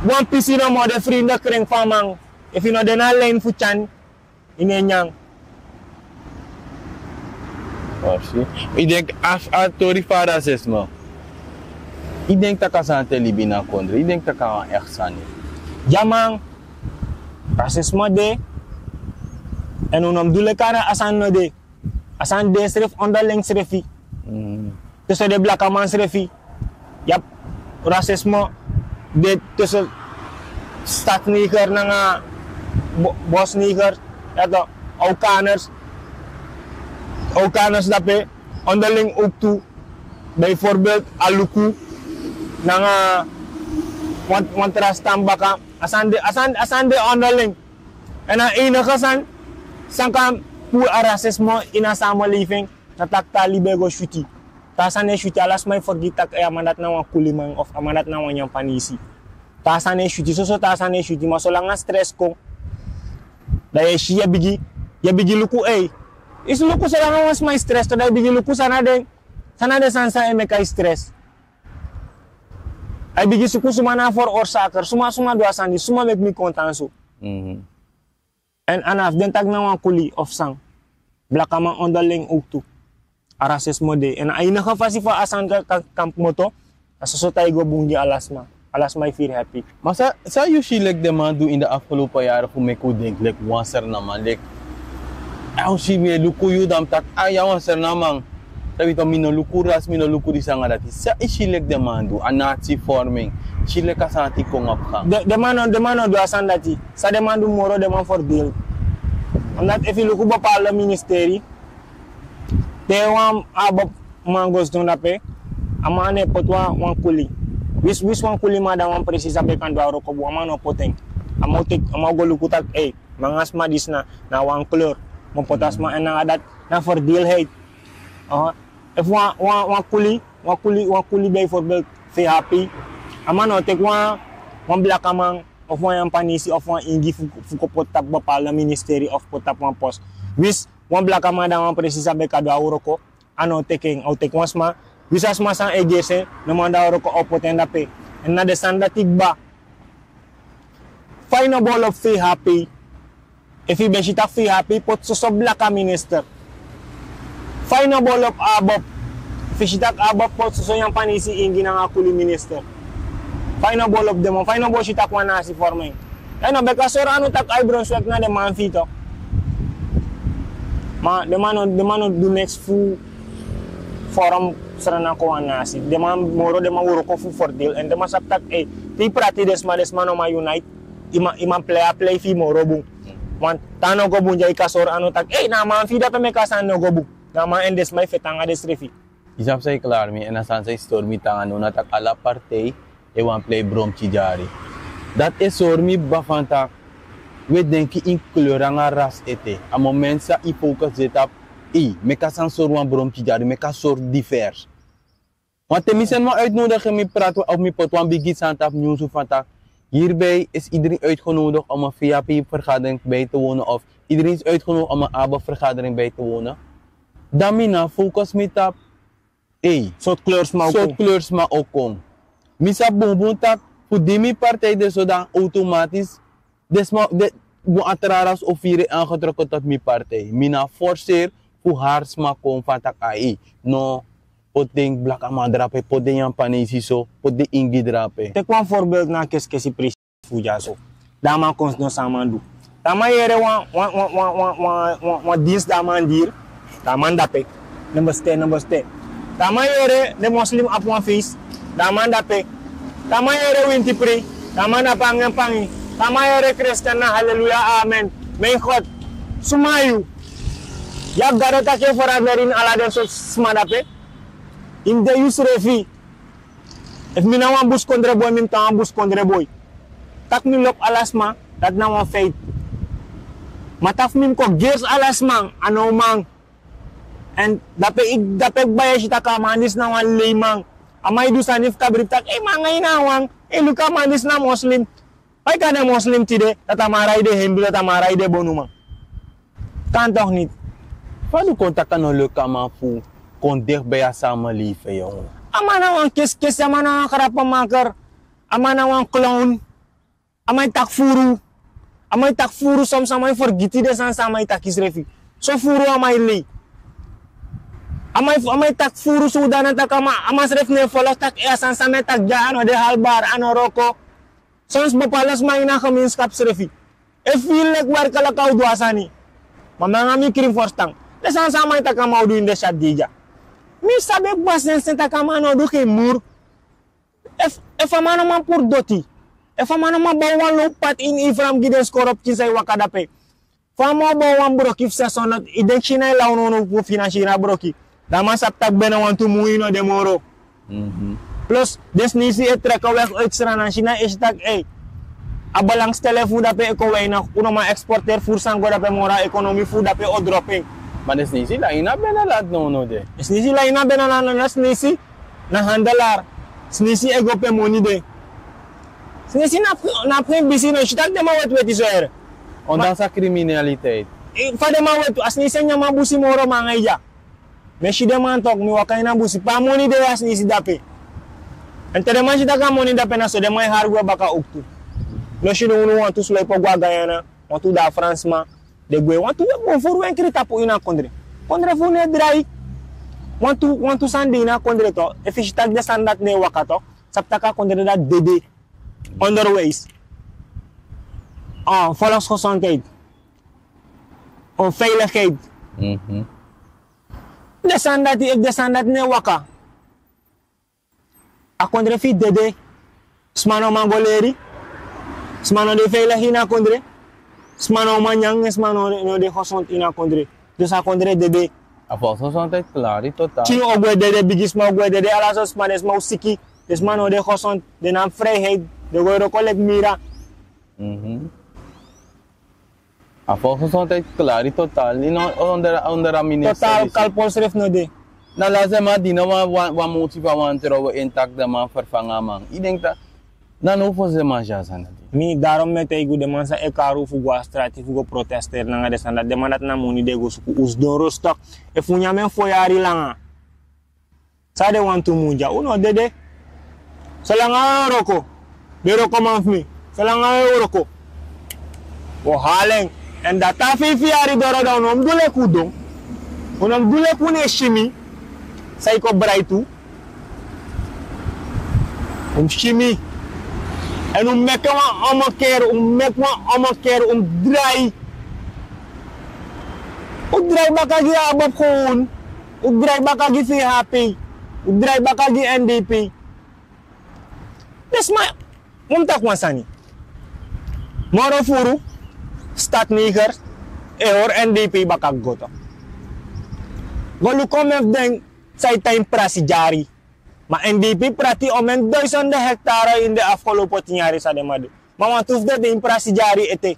wan pisi nomo, den frindekring fu a man. Efu yu no de na a lijn fu tyan, yu no e nyan. Yu denki a, a tori fu a rasisme, yu denki tak' a sani te libi na a kondre? Yu denki tak' a wan echt sani? Ya man, rasisme de. Èn un no mus du leki a sani no de. A sani de srefi onderling srefi. Tusu den blakaman srefi. Yap, rasisme de tusu stadsneger nanga bo-, bosneger, ya toch, Aukaners. Aukaners dape onderling ook tu. Bijvoorbeeld Aluku nanga wan, wan tra stam baka. A sani de, a sani, a sani de onderling. Èn a enige sani san kan puru a rasisme ini a samenleving, na taki te a libi e go switi. Te a sani e switi, ala sma e fergiti taki, eh, a man dati na wan kuliman of a man dati na wan nyanpanisi. Te a sani e switi, soso te a sani e switi, ma solanga stress kon, dan yu e si yu e bigin, yu e bigin luku, ei. Yu si luku solanga wan sma e stress, dan yu bigin luku san na den, san na den sani san e meki a e stress. A e bigin suku suma na a veroorzaker, suma, suma du a sani, suma meki mi kon tan so. Èn a no abi den taki na wan kuli of san. Blakaman onderling ook tu. A rasisme de. Èn a enige fasi fa a sani kan, kan, kan kmoto, a soso te a e go bun gi ala sma. Ala sma e firi happy. Ma san, san yu si leki den man du ini den afgelopen yari fu meki un denki leki wan Sranan man? Leki, a un si mi e luku yu dan mi taki, a yu a wan Sranan man. Sabi toch, mi no luku ras, mi no luku disi nanga dati. San yu si leki den man du, a natievorming. Si leki a sani dati kon op gang. Den, den man no, den man no du a sani dati. San den man du moro, den man verdeel. Omdat efu yu luku bepaalde ministerie, te wan ABOP man go sidon dape, a man no e poti wan, wan kuli. Winsi, winsi wan kuliman, dan wan presi sabi kan du a wroko bun, a man no o poti en. A man o teki, a man o go luku taki, ei, mi nanga a sma disi na, na wan kleur. Mi o poti a sma, èn nanga dati na verdeeldheid. Aha. Efu wan, wan, wan kuli, wan kuli, wan kuli bijvoorbeeld VHP, a man no o teki wan, wan blakaman of wan nyanpanisi of wan ingi fu, fu kon poti tapu bepaalde ministerie of poti tapu wan post. Winsi wan blakaman, dan wan presi sabi kan du a wroko, a no o teki en, a o teki wan sma. Winsi a sma san e gersi en, no man du a wroko, a o poti en dape. Èn na den sani dati kba. Fa yu no bolo VHP? Efu yu ben si taki VHP poti soso blaka minister, fa yu no bolo ABOP? Efu yu si taki ABOP poti soso nyanpanisi ingi nanga kuli minister, fa yu no bolo den man? Fa yu no bo si taki wan nasi vormen? Èn no, bika sori a no taki ai Brunswijk na den man fu yu toch. Ma den man no, den man no du niks fu vorm Sranan kon wan nasi. Den man moro, den man wroko fu verdeel. Èn den man sabi taki, ei, te yu prati den sma, den sma no man unite. Yu man, yu man plei a plei fu yu moro bun. Want te a no go bun, dan yu kan sori a no taki, ei, na a man fu yu dape meki a sani no go bun. Na a man, èn den sma e feti nanga densrefi. Yu sabi san e klari mi, èn a sani san e stori mi te nanga now na taki ala partij e wani plei bromtyi dyari. Dati e sori mi baka fan taki wi e denki ini kleur nanga ras ete. A moment san yu focus de tapu, yu meki a sani sori wan bromtyi dyari, meki a sori divers. Want te mi seni wan uitnodiging, mi prati of mi poti wan bigi sani tapu nyunsu fan taki, hierbij is iedereen uitgenodigd om een VHP-vergadering bij te wonen of iedereen is uitgenodigd om een ABOP-vergadering bij te wonen. Dan mi no focus mi tapu, ei, sortu kleur sma o kon. Mi sabi bunbun taki fu di mi partij de so, dan automatisch den sma, den, wan tra ras o firi aangetrokken tot mi partij. Mi no forceer fu hari sma kon fan taki ai, no, poti den blakaman drape, poti den nyanpanisi so, poti den ingi drape. Teki wan voorbeeld na a keskesi presi fu dyaso. Dan a man kon sidon, san a man du? Te a man yere wan, wan, wan dienst, dan a man diri, dan a man dape. Number sten, number sten. Te a man yere den moslim abi wan feest, dan a man dape. Te a man yere winti pri, dan a man dape anga en pangi. Te a man yere kristen na hallelujah, amen. Mijn God, suma yu? Ya gado taki e feranderi ini ala den sortu sma dape. Yu mus de yusrefi. Efu mi na wan buskondre boi, mi mus tan wan buskondre boi. Tak' mi lobi ala sma, dati na wan feiti. Ma tak' fu mi mus kon gersi ala sma, a no man. Èn dape yu, dape yu kba e si tak' a man disi na wan leiman. A man e du sani fu kabri fu taki, ei, man, anga yu na wan. Ei, luku, a man disi na moslim. Fa yu kan de moslim tide, dati a man raidi en hendu, dati a man raidi en bonuman. Kan toch niet. Fa yu kon taki a no luku a man fu kon dichtbij a samenleving, yongu? A man na wan keskesi, a man na wan grappenmaker. A man na wan clown. A man e taki furu. A man e taki furu, soms a man e fergiti den sani san a man e taki srefi. So furu a man e lei. A man e, a man e taki furu, so dan a taki a man, a man srefi no e folok taki, eh, a sani san mi e taki dya, a no de halbar, a no wroko. Soms bepaalde sma ini a gemeenschap srefi e feel like werkelijk a o du a sani. Ma mi anga mi krin ferstan. Den sani san a man e taki a man o du ini den syatu dei dya. Mi sabi kba sensi taki a man no o du geen muru. Efu, efu a man no man puru doti. Efu a man no man bow wan low pad ini Ivoire gi den skoro pikin san e waka dape. Fa a man o bow wan broki fu zeshonderd, yu denki China e law nownow fu finansiri a broki. Dan a man sabi taki bena wantu mun yu no de moro. Mhm. Plus, den sneisi e trek weg uit Sranan, China e si taki, ei, a belangstelling fu dape e kon weinig. Un no man exporteri furu san go dape moro, a economie fu dape o drop en. Ma den sneisi lai na binnenland nownow de. Den sneisi lai na binnenland, na sneisi na handelaar. Sneisi e go pe moni de. Sneisi na, na fu gen bisi, no, yu si taki den man weti weti so ere. Ondanks a criminaliteit. Fa den man weti, a sneisi e nyan a man busi moro, man, anga yu dya. Mi e si den man toch, mi waka ini a busi, pe a moni de, a sneisi dape. Èn te den man si taki a moni dape, na so den man e hari gwe baka owktu. No, sidon unu wantu sloipi o go a Guyana, wantu de a Fransman, den gwe, wantu e go furu wenkri tapu ini a kondre. Kondre fu unu e drai. Wantu, wantu sani de ini a kondre toch, efu yu si taki den sani dati no e waka toch, sabi taki a kondre dati dede. Onderwijs. Ah, volksgezondheid. Onveiligheid. Mhm. Den sani dati, efu den sani dati no e waka, a kondre fu yu dede. Sma no man go leri. Sma no de veilig ini a kondre. Sma no man nyan, sma no, no de gezond ini a kondre. Dus a kondre dede. A volksgezondheid klari totaal. Pikin o gwe dede, bigisma o gwe dede, ala sortu sma, den sma o siki. Den sma no de gezond, den no abi vrijheid, den go e wroko leki mira. Mhm. A volksgezondheid klari totaal. Yu no, onder, onder a minister. Totaal, kalpol srefi no de. Na lasi den man dini wan, wan, wan moti fu a wantrouwen ini taki den man ferfanga a man. Yu denki taki na now fosi den man si a sani dati. Mi, daarom mi e taigi unu, den man san e kari unu fu go a strati fu go protesteri nanga den sani dati, den man dati na moni den e go suku. Un sidon rustig. Efu un nyan en fo yari langa, san den wantu mun dya, un no dede. Solanga un e wroko, den wrokoman fu mi, solanga un e wroko, un o hali en. Èn dati a feifi yari doro, dan un no mus du leki un don. Un no mus du leki un no e si mi, san yu kon bright tu. Un mus si mi. Èn un mus meki wan ommekeer, un mus meki wan ommekeer, un mus drai. Un mus drai baka gi ABOP gewoon. Un mus drai baka gi VHP. Un mus drai baka gi NDP. Den sma, un mus taki wan sani. Moro furu, Stadsnegers e hori NDP baka go toch. Go luku omeni fu den san e tan ini prasi dyari. Ma NDP prati omeni duizenden hectare ini den afgelopen tin yari san den man du. Ma wantu fu den de ini prasi dyari ete.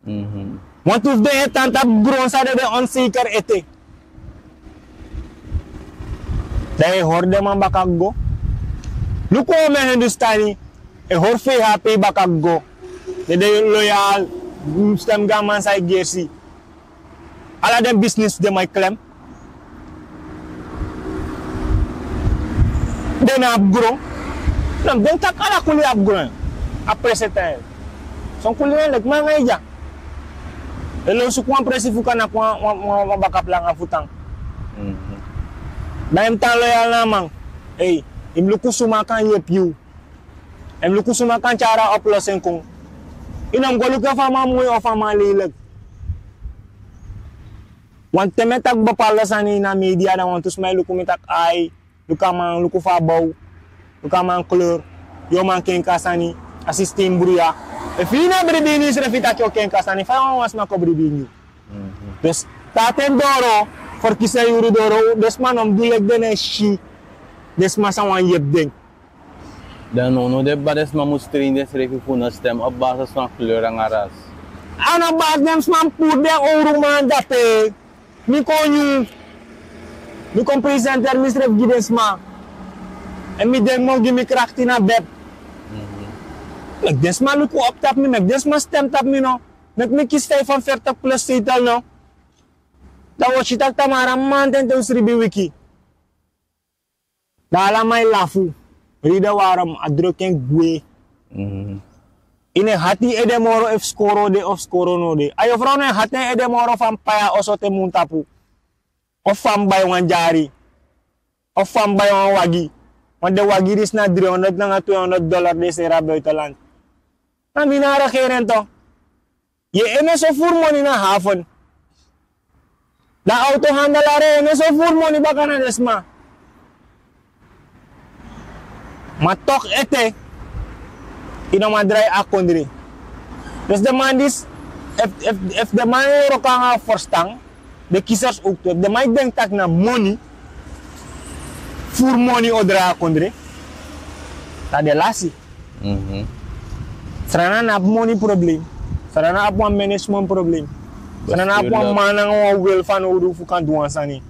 Mhm. Wantu fu den e tan tapu gron san den de onzeker ete. Dan yu e hori den man baka go. Luku omeni Hindustani, e hori VHP baka go. Den de loyal, stem gi a man san e gersi. Ala den business fu den man e klem. Den no abi gron. No, den taki ala kuli abi gron. A presi e tan. Son kuli no leki mi anga yu dya. Den e suku wan presi fu kan naki wan, wan, wan, wan baka planga fu tan. Mhm. Dan yu mus tan loyal na a man. Ei, yu mus luku suma kan yepi yu. Yu mus luku suma kan tyari a oplossing kon. Yu no mus go luku efu a man moi of a man lelijk. Want te mi e taki bepaalde sani ini a media, dan wantu sma e luku mi taki, ai, luku a man, luku fa a bow, luku a man kleur, yu man kenki a sani, a systeem bruya. Efu yu no e bribi ini yusrefi taki yu o kenki a sani, fa wan sma kon bribi ini yu? Mhm. Dus, Te a ten doro, ferkisi en yuru doro, den sma no mus du leki den no e si den sma san wani yepi den. Dan now no den baka den sma mus treini densrefi fu no stem op basis van kleur nanga ras. A no baka den sma mus puru den owru man dape. Mi kon nyun. Mi kon presenteri misrefi gi den sma. Èn mi denki mi o gi mi krakti na bep. Meki den sma luku op tapu mi, meki den sma stem tapu mi no. Meki mi kisi vijfenveertig plus zetel no. Dan wi o si taki tamara manten te un sribi wiki. Dan ala man e lafu. Reden waarom a druk en gwe. Yu no e hati yu ede moro efu skoro de of skoro no de. A yofrow no e hati en ede moro fu a mus pai a oso te mun tapu. Of fu a mus bai wan dyari. Of fu a mus bai wan wagi. Want den wagi disi na driehonderd nanga tweehonderd dollar den e seri na buitenland. Na mi na a regering toch. Yu e ene so furu moni na haven. Dan autohandelaar e ene so furu moni baka na den sma. Ma toch ete, yu no man drai a kondre. Dus den man disi, efu, efu, efu den man e wroko nanga ferstan, den kiezers ook tu, efu den man e denki taki na moni, furu moni o drai a kondre, dan den lasi. Srana no abi moni problem. Srana abi wan management problem. Srana abi wan man nanga wan wil fanowdu fu kan du wan sani.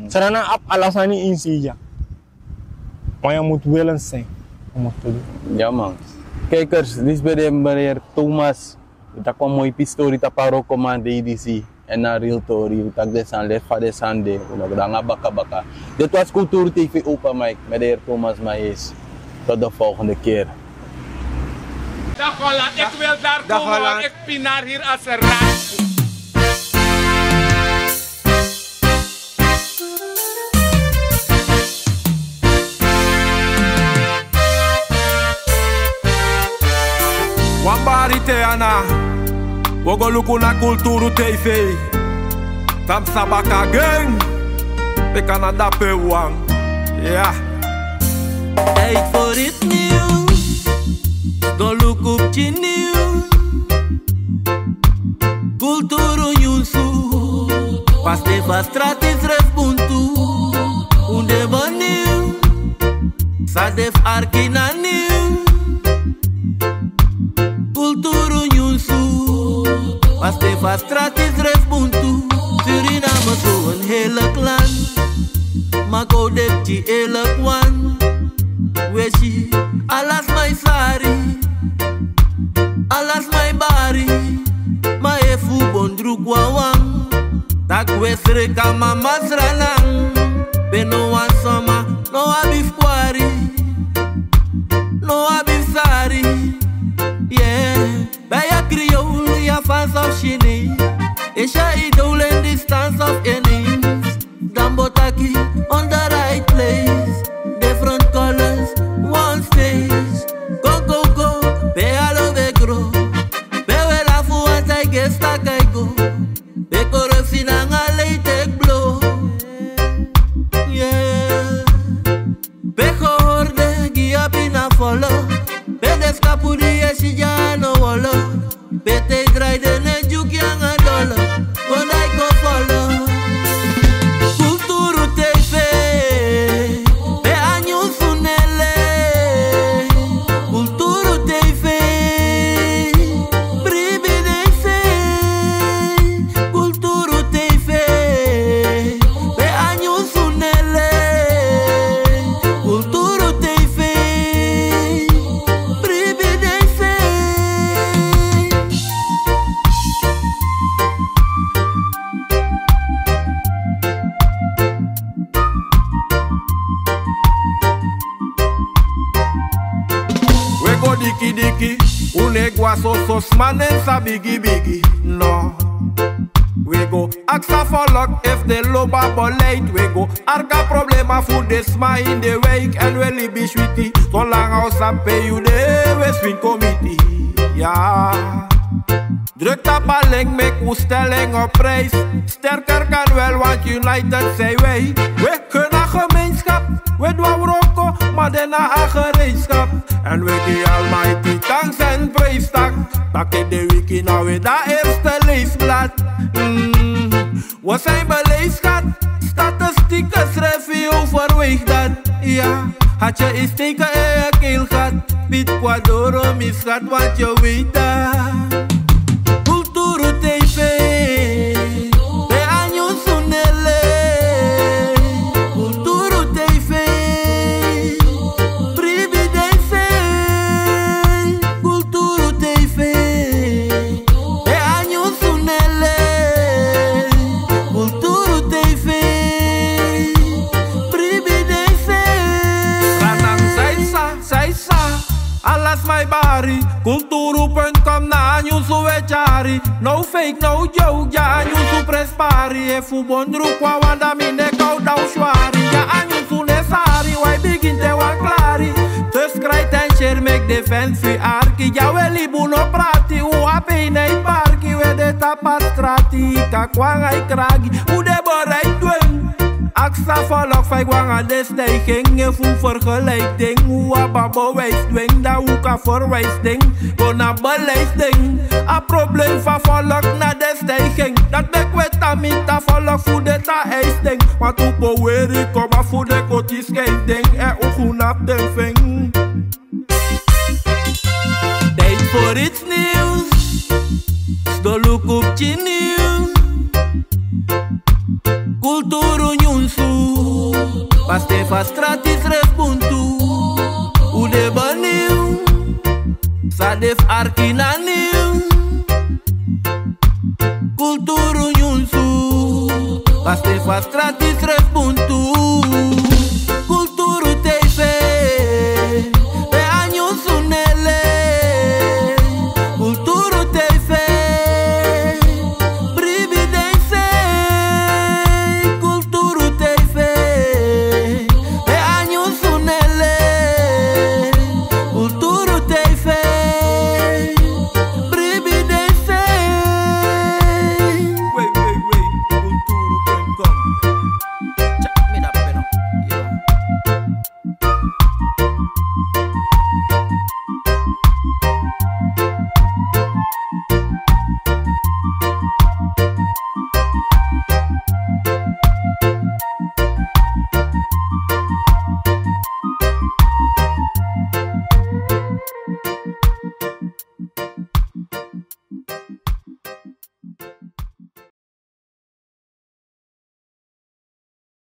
Srana abi ala sani ini se dya. Ma yu mus willen zijn om het te doen. Ya man. Kijkers, disi ben de meneer Thomas. Wi taki wan moi pisi tori tapu a wroko man dei disi. Èn na real tori, wi taki den sani, leti fa den sani de, wi no go nanga bakabaka. Dit was Kulturu T V Open Mic met de heer Thomas Maes. Tot de volgende keer. Dag Holland, ik wil daar komen, want ik pinar hier als een rat. Wan bari te ana, wi o go luku na Kulturu T V. Tan psa baka gen, bika na dape wan. Ya. Tijd voor iets nieuws, go luku pikin nieuws. Kulturu nyunsu, paste fa strati srefi buntu. Un de benieuwd, san de fu arki na nieuw. Kulturu nyunsu, paste fa strati srefi buntu. Suriname so een heerlijk land, ma go de pikin eerlijk wan. We si, ala sma e sari, ala sma e bari, ma efu bon druku wawan. Taki we sreka mama Sranan, pe no wan soma no abi fu kwari, no abi fu sari. Yeah. Bij a Creole, ya fans of Chinees. Is ya idool in distance of ineens. Dan bo taki on the right place. Different colors, one stage. Go, go, go, pe alo we grow. Pe we lafu want I guess taki I go. Pe corruptie nanga lei take blow. Yeah. Pe gehoorde gi a pina folo. Pe de skapu di e si dya no wolo. Pe te drai de ne dyuki anga dolo. Kon dai kon folo. Kulturu T V. Pe a nyunsu nele. Kulturu T V. Bribi den sei. Kulturu T V. Pe a nyunsu nele. Kulturu T V. Bribi den sei. We go diki diki, un no e go a soso sma nen sa bigi bigi, no. We go aksa folok efu den lobi a beleid, we go arki a problema fu den sma ini den wijk èn we libi switi. Solanga un sabi pe yu de, we swinkomiti. Ya. Druk tapu a link, meki un stelling op prijs. Sterker kan wel, want united zijn wij. We kunnen gemeenschap, we doen wroko, maar daarna aan gereedschap. En we die Almighty thanks en prijs tak. Taki de wiki na we dat eerste leesblad. Mm. We zijn beleefd, schat. Statistieken schrijven je overweeg dat. Ja, had je eens tegen en je keel gehad. Piet Quadoro, mijn schat, wat je weet dat. Kulturu T V, de Anyu Sunele. Kulturu T V, Pribidense. Kulturu T V, e Anyu Sunele. Kulturu T V, Pribidense. Sanan saisa, saisa. Alas mai bari. Kulturu punt com na a nyunsu we tyari. No fake, no joke, ya a nyunsu prespari. Efu bondru kwa wanda mi ne kau dau swari. Ya a nyunsu ne sari, wai bigin te wan klari. Dus krijt en share, make de fans fi arki. Ya we libu no prati, u ape in ei parki. We de tapat strati, ka kwanga i kragi. U de bereid dwen. Aksa volk fa i go nanga den stijging. Efu vergelijk ding, u abi bewijs ding, dan u kan verwijs ding. Go na beleid ding. A probleem fa volk na den stijging. Dat meki we tamita volk fu den ta eis ding. Want u poweri koma fu den koti schijf ding. En u go na den ving. Tijd voor iets nieuws. Sdoluku pikin nieuws. Kulturu nyunsu. Paste fa strati srefi buntu. U de benieuwd. San de fu arki na nieuws. Kulturu nyunsu. Paste fa strati